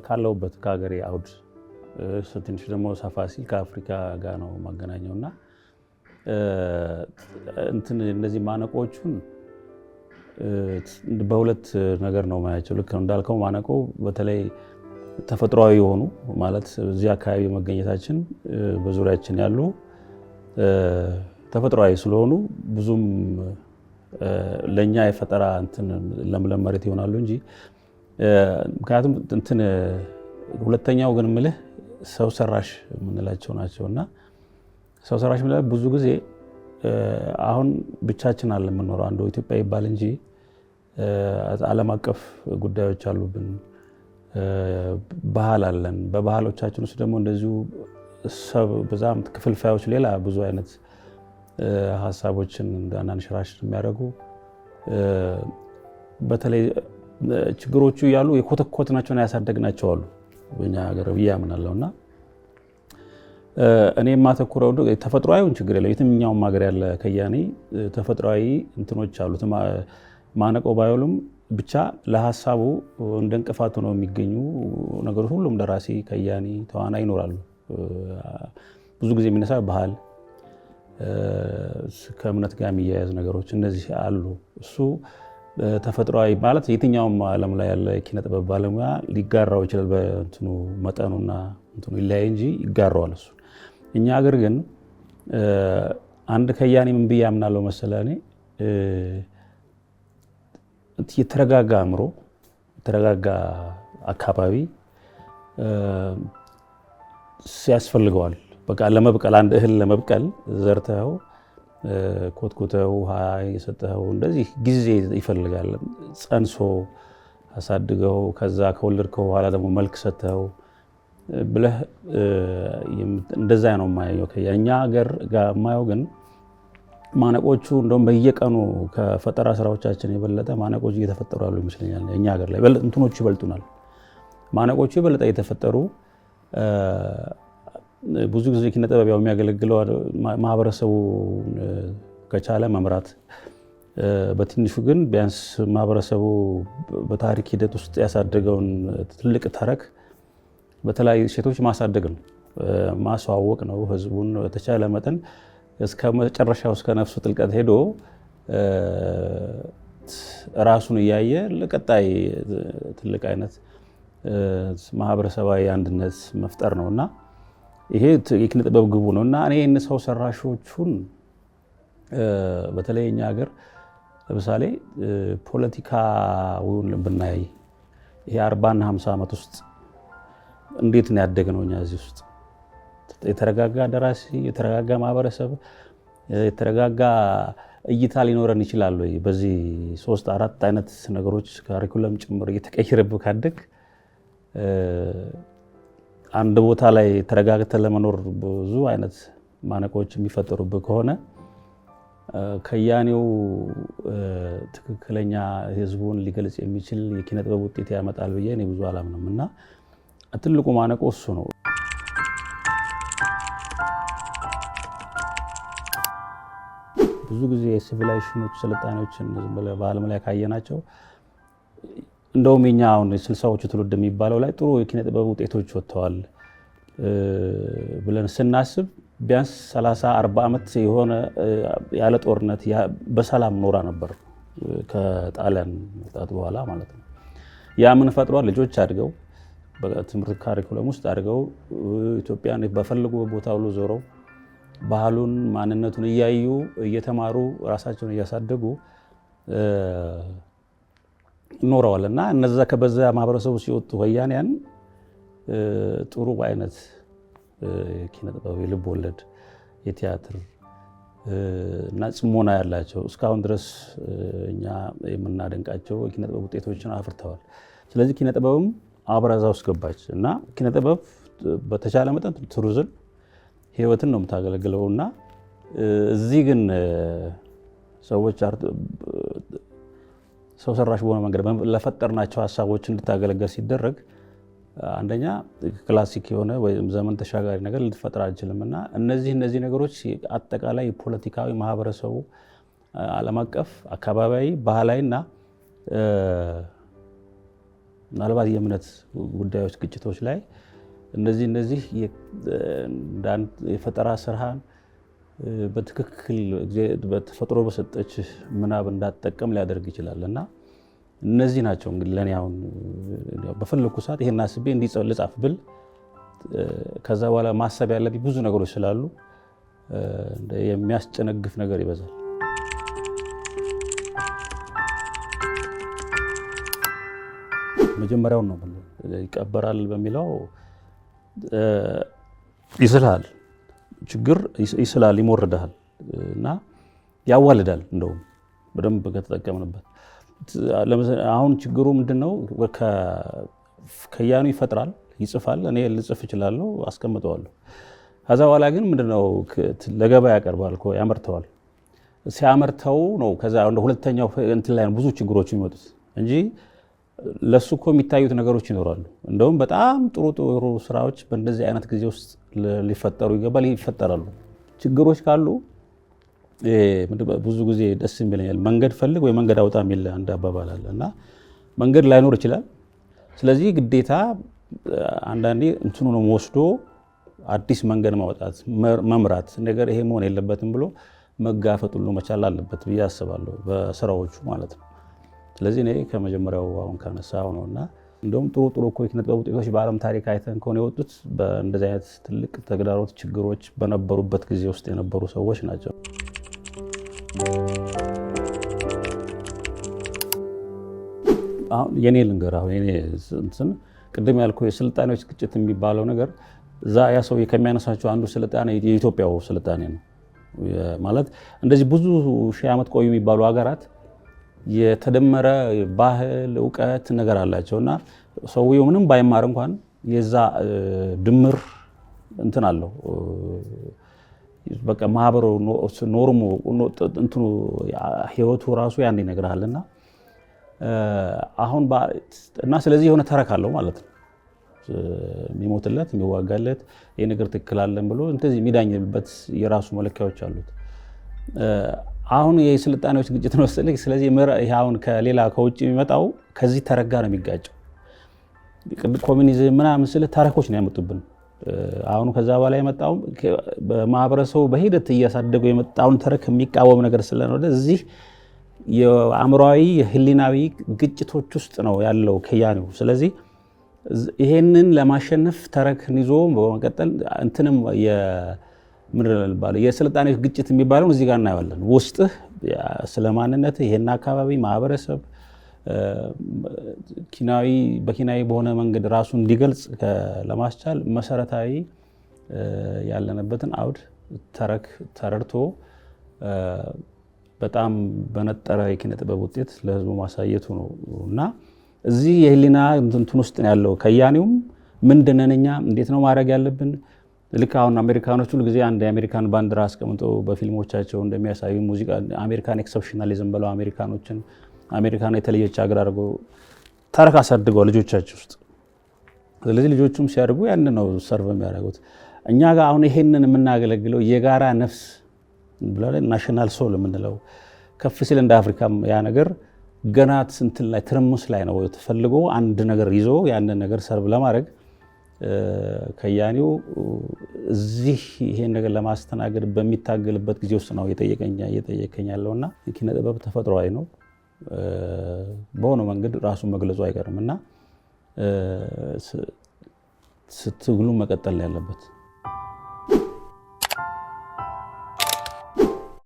ካለሁበት ከሀገሬ አውድ ትንሽ ደግሞ ሰፋ ሲል ከአፍሪካ ጋር ነው የማገናኘው። እና እንትን እነዚህ ማነቆቹን በሁለት ነገር ነው ማያቸው። ልክ እንዳልከው ማነቆ በተለይ ተፈጥሯዊ የሆኑ፣ ማለት እዚህ አካባቢ መገኘታችን በዙሪያችን ያሉ ተፈጥሯዊ ስለሆኑ ብዙም ለእኛ የፈጠራ እንትን ለምለም መሬት ይሆናሉ እንጂ፣ ምክንያቱም እንትን ሁለተኛው ግን ምልህ ሰው ሰራሽ የምንላቸው ናቸው። እና ሰው ሰራሽ የምንላቸው ብዙ ጊዜ አሁን ብቻችን አለ የምንኖረው፣ አንዱ ኢትዮጵያ ይባል እንጂ ዓለም አቀፍ ጉዳዮች አሉብን። ባህል አለን። በባህሎቻችን ውስጥ ደግሞ እንደዚሁ ሰብ በዛም ክፍልፋዮች፣ ሌላ ብዙ አይነት ሀሳቦችን እንዳናንሸራሽር የሚያደርጉ፣ በተለይ ችግሮቹ እያሉ የኮተኮትናቸውና ያሳደግናቸው አሉ በእኛ ሀገር ብዬ አምናለሁ። እና እኔ የማተኩረው ተፈጥሯዊውን ችግር የለም። የትኛውም ሀገር ያለ ከያኔ ተፈጥሯዊ እንትኖች አሉት። ማነቆ ባይሆኑም ብቻ ለሀሳቡ እንደ እንቅፋት ሆነው የሚገኙ ነገሮች ሁሉም ደራሲ፣ ከያኒ፣ ተዋናይ ይኖራሉ። ብዙ ጊዜ የሚነሳ ባህል፣ ከእምነት ጋር የሚያያዝ ነገሮች እነዚህ አሉ። እሱ ተፈጥሯዊ ማለት የትኛውም ዓለም ላይ ያለ የኪነ ጥበብ ባለሙያ ሊጋራው ይችላል። በእንትኑ መጠኑና እንትኑ ይለያይ እንጂ ይጋራዋል እሱ። እኛ ሀገር ግን አንድ ከያኒ ምን ብዬ አምናለሁ መሰለህ፣ እኔ የተረጋጋ አእምሮ፣ የተረጋጋ አካባቢ ያስፈልገዋል። በቃ ለመብቀል፣ አንድ እህል ለመብቀል ዘርተኸው፣ ኮትኩተው፣ ውሃ የሰጠኸው እንደዚህ ጊዜ ይፈልጋል። ጸንሶ አሳድገው ከዛ ከወለድከው በኋላ ደግሞ መልክ ሰጥተኸው ብለህ እንደዛ ነው የማየው። እኛ ሀገር ጋር የማየው ግን ማነቆቹ እንደውም በየቀኑ ከፈጠራ ስራዎቻችን የበለጠ ማነቆቹ እየተፈጠሩ ያሉ ይመስለኛል። እኛ ሀገር ላይ እንትኖቹ ይበልጡናል። ማነቆቹ የበለጠ እየተፈጠሩ፣ ብዙ ጊዜ ኪነ ጥበብ ያው የሚያገለግለው ማህበረሰቡ ከቻለ መምራት፣ በትንሹ ግን ቢያንስ ማህበረሰቡ በታሪክ ሂደት ውስጥ ያሳደገውን ትልቅ ተረክ በተለያዩ ሴቶች ማሳደግ ነው፣ ማስተዋወቅ ነው። ህዝቡን በተቻለ መጠን እስከ መጨረሻው እስከ ነፍሱ ጥልቀት ሄዶ ራሱን እያየ ለቀጣይ ትልቅ አይነት ማህበረሰባዊ አንድነት መፍጠር ነው። እና ይሄ የኪነ ጥበብ ግቡ ነው። እና እኔ ይህን ሰው ሰራሾቹን በተለይ እኛ ሀገር ለምሳሌ ፖለቲካውን ብናይ ይሄ 40ና 50 ዓመት ውስጥ እንዴት ነው ያደግነው? እኛ እዚህ ውስጥ የተረጋጋ ደራሲ፣ የተረጋጋ ማህበረሰብ፣ የተረጋጋ እይታ ሊኖረን ይችላል ወይ? በዚህ ሶስት አራት አይነት ነገሮች curriculum ጭምር እየተቀየረብህ ካደግ አንድ ቦታ ላይ ተረጋግተህ ለመኖር ብዙ አይነት ማነቆች የሚፈጠሩብህ ከሆነ ከያኔው ትክክለኛ ህዝቡን ሊገልጽ የሚችል የኪነ ጥበብ ውጤት ያመጣል ብዬ እኔ ብዙ አላምንም። እና ትልቁ ማነቆ እሱ ነው። ብዙ ጊዜ የ civilization ኦች፣ ስልጣኔዎችን ዝም ብለህ በዓለም ላይ ካየናቸው እንደውም የኛ አሁን የስልሳዎቹ ትውልድ የሚባለው ላይ ጥሩ የኪነ ጥበብ ውጤቶች ወጥተዋል ብለን ስናስብ ቢያንስ 30 40 ዓመት የሆነ ያለ ጦርነት በሰላም ኖራ ነበር ከጣሊያን መውጣት በኋላ ማለት ነው። ያ ምን ፈጥሯል? ልጆች አድገው በትምህርት curriculum ውስጥ አድገው ኢትዮጵያን በፈለጉ ቦታ ሁሉ ዞረው ባህሉን ማንነቱን እያዩ፣ እየተማሩ፣ ራሳቸውን እያሳደጉ ኖረዋል። እና እነዛ ከበዛ ማህበረሰቡ ሲወጡ ወያኔያን ጥሩ አይነት ኪነ ጥበብ፣ የልብ ወለድ፣ የቲያትር እና ጽሞና ያላቸው እስካሁን ድረስ እኛ የምናደንቃቸው የኪነ ጥበብ ውጤቶችን አፍርተዋል። ስለዚህ ኪነ ጥበብም አብራ እዛ ውስጥ ገባች። እና ኪነ ጥበብ በተቻለ መጠን truth ን፣ ህይወትን ነው የምታገለግለው። እና እዚህ ግን ሰዎች ሰው ሰራሽ በሆነ መንገድ ለፈጠርናቸው ሀሳቦች እንድታገለገል ሲደረግ አንደኛ classic የሆነ ወይም ዘመን ተሻጋሪ ነገር ልትፈጥር አልችልም። እና እነዚህ ነገሮች አጠቃላይ ፖለቲካዊ፣ ማህበረሰቡ፣ ዓለም አቀፍ፣ አካባቢያዊ፣ ባህላዊ እና ምናልባት የእምነት ጉዳዮች፣ ግጭቶች ላይ እነዚህ የፈጠራ ስራህን በትክክል በተፈጥሮ በሰጠች ምናብ እንዳትጠቀም ሊያደርግ ይችላል። እና እነዚህ ናቸው እንግዲህ ለእኔ አሁን በፈለኩ ሰዓት ይሄን አስቤ እንዲህ ልጻፍ ብል ከዛ በኋላ ማሰብ ያለብኝ ብዙ ነገሮች ስላሉ የሚያስጨነግፍ ነገር ይበዛል። መጀመሪያውን ነው ይቀበራል በሚለው ይስልሃል፣ ችግር ይስላል፣ ይሞርድሃል እና ያዋልዳል። እንደውም በደንብ ከተጠቀምንበት አሁን ችግሩ ምንድነው? ከያኑ ይፈጥራል፣ ይጽፋል። እኔ ልጽፍ እችላለሁ፣ አስቀምጠዋለሁ። ከዛ በኋላ ግን ምንድነው ለገበያ ያቀርባል፣ ያመርተዋል። ሲያመርተው ነው ከዛ ሁለተኛው እንትን ላይ ብዙ ችግሮች የሚመጡት እንጂ ለሱ እኮ የሚታዩት ነገሮች ይኖራሉ። እንደውም በጣም ጥሩ ጥሩ ስራዎች በእንደዚህ አይነት ጊዜ ውስጥ ሊፈጠሩ ይገባል፣ ይፈጠራሉ። ችግሮች ካሉ ብዙ ጊዜ ደስ የሚለኛል መንገድ ፈልግ ወይ መንገድ አውጣ የሚል አንድ አባባል አለ እና መንገድ ላይኖር ይችላል። ስለዚህ ግዴታ አንዳንዴ እንትኑ ነው ወስዶ አዲስ መንገድ ማውጣት መምራት ነገር ይሄ መሆን የለበትም ብሎ መጋፈጥ ሁሉ መቻል አለበት ብዬ አስባለሁ፣ በስራዎቹ ማለት ነው። ስለዚህ እኔ ከመጀመሪያው አሁን ካነሳው ነውና እንደውም ጥሩ ጥሩ እኮ የኪነ ጥበብ ውጤቶች በዓለም ታሪክ አይተን ከሆነ የወጡት በእንደዚህ አይነት ትልቅ ተግዳሮት ችግሮች በነበሩበት ጊዜ ውስጥ የነበሩ ሰዎች ናቸው። አሁን የኔ ልንገር፣ አሁን የኔ እንትን ቅድም ያልኩህ የስልጣኔዎች ግጭት የሚባለው ነገር እዛ ያ ሰውዬ ከሚያነሳቸው አንዱ ስልጣኔ የኢትዮጵያው ስልጣኔ ነው። ማለት እንደዚህ ብዙ ሺህ ዓመት ቆዩ የሚባሉ ሀገራት የተደመረ ባህል እውቀት ነገር አላቸው እና ሰውየው ምንም ባይማር እንኳን የዛ ድምር እንትን አለው። በቃ ማህበሩ norm ኡ እንትኑ ህይወቱ ራሱ ያን ይነግርሃል። እና አሁን እና ስለዚህ የሆነ ተረክ አለው ማለት ነው። የሚሞትለት የሚዋጋለት ይሄ ነገር ትክክል አለን ብሎ እንደዚህ የሚዳኝበት የራሱ መለኪያዎች አሉት። አሁን የስልጣኔዎች ግጭት ነው መሰለኝ። ስለዚህ ይሄ አሁን ከሌላ ከውጭ የሚመጣው ከዚህ ተረክ ጋር ነው የሚጋጨው። ኮሚኒዝም ምናምን ስለ ተረኮች ነው ያመጡብን። አሁን ከዛ በኋላ የመጣው በማህበረሰቡ በሂደት እያሳደገው የመጣውን ተረክ የሚቃወም ነገር ስለሆነ እዚህ የአእምሯዊ የህሊናዊ ግጭቶች ውስጥ ነው ያለው ከያኒው። ስለዚህ ይሄንን ለማሸነፍ ተረክን ይዞ በመቀጠል እንትንም የስልጣኔዎች ግጭት የሚባለው እዚህ ጋር እናየዋለን። ውስጥህ ስለ ማንነትህ ይሄን አካባቢ ማህበረሰብ ኪናዊ በኪናዊ በሆነ መንገድ ራሱን እንዲገልጽ ለማስቻል መሰረታዊ ያለንበትን አውድ ተረክ ተረድቶ በጣም በነጠረ የኪነ ጥበብ ውጤት ለህዝቡ ማሳየቱ ነው። እና እዚህ የህሊና እንትን ውስጥ ነው ያለው ከያኒውም ምንድነን እኛ እንዴት ነው ማድረግ ያለብን? ልክ አሁን አሜሪካኖች ሁሉ ጊዜ አንድ የአሜሪካን ባንዲራ አስቀምጠው በፊልሞቻቸው እንደሚያሳዩ ሙዚቃ አሜሪካን exceptionalism ብለው አሜሪካኖችን አሜሪካን የተለየች ሀገር አድርገው ተረክ አሳድገዋል ልጆቻቸው ውስጥ። ስለዚህ ልጆቹም ሲያድጉ ያንን ነው serve የሚያደርጉት። እኛ ጋር አሁን ይሄንን የምናገለግለው የጋራ ነፍስ ብለን national soul የምንለው ከፍ ሲል እንደ አፍሪካም ያ ነገር ገና እንትን ላይ ትርምስ ላይ ነው ተፈልጎ አንድ ነገር ይዞ ያንን ነገር serve ለማድረግ ከያኒው እዚህ ይሄን ነገር ለማስተናገድ በሚታገልበት ጊዜ ውስጥ ነው እየጠየቀኝ ያለውና የኪነ ጥበብ ተፈጥሯዊ ነው። በሆነ መንገድ ራሱን መግለጹ አይቀርምና ትግሉ መቀጠል ነው ያለበት።